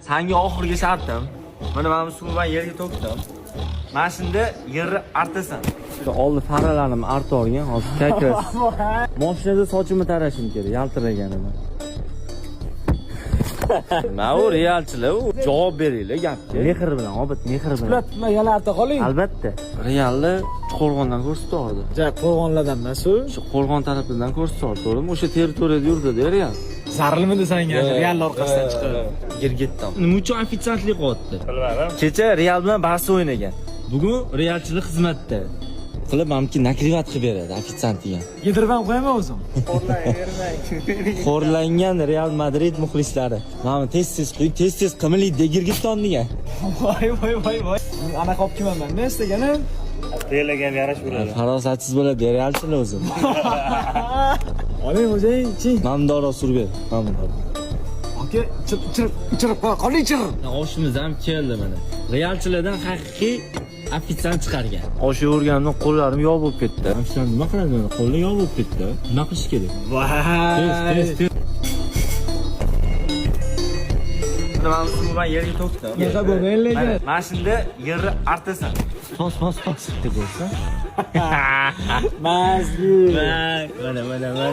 Senga oxirgi shartim. Mana bu suvni men yerga to'kdim. Mana shunda yerni artasan. Oldi faralarim artib olgan, hozir как раз. Mashinada sochimni tarashim kerak, yaltiraganini. Mana u realchilar, u javob beringlar gapga. Mehr bilan, Obid, mehr bilan. Tutma, yana arta qoling. Albatta. Realni Qo'rg'ondan ko'rsatdi. Ja, qo'rg'onlardan emas u. Shu Qo'rg'on tarafidan ko'rsatdi, to'g'rimi? O'sha territoriyada yurdi-da Real. Zarilmidi senga Real orqasidan chiqib? Girgitdan. Nima uchun ofitsiantlik qilyapti? Bilmadim. Kecha Real bilan Barsa o'ynagan. Bugun realchilik xizmatda. Qilib mamki nakrivat qilib beradi ofitsiant degan. Yedirib ham qo'yaman o'zim. Xo'rlangan Real Madrid muxlislari. Mana tez-tez qo'ying, tez-tez qilmaydi Girgitton degan. Voy voy voy voy. Anaqa olib kelmanman, ne istaganim? Realga ham yarashib. Farosatsiz bo'ladi realchilar o'zi. Oling o'zing, iching. Mamdoro surib ber. Mamdoro. Aka, chirib chirib chirib qo'ya qoling chirib. Oshimiz ham keldi mana. Realchilardan haqiqiy ofitsiant chiqargan. Osh yo'rganimdan qo'llarim yog' bo'lib ketdi. Ofitsiant nima qiladi? Qo'li yog' bo'lib ketdi. Nima qilish kerak? Voy. Tez, tez, tez. Mana bu suvni men yerga to'kdim. Bunaqa bo'lmaydi lekin. Mana shunda yerni artasan. Bos, bos, bos. Deb bo'lsa. Mazgi. Mana, mana, mana.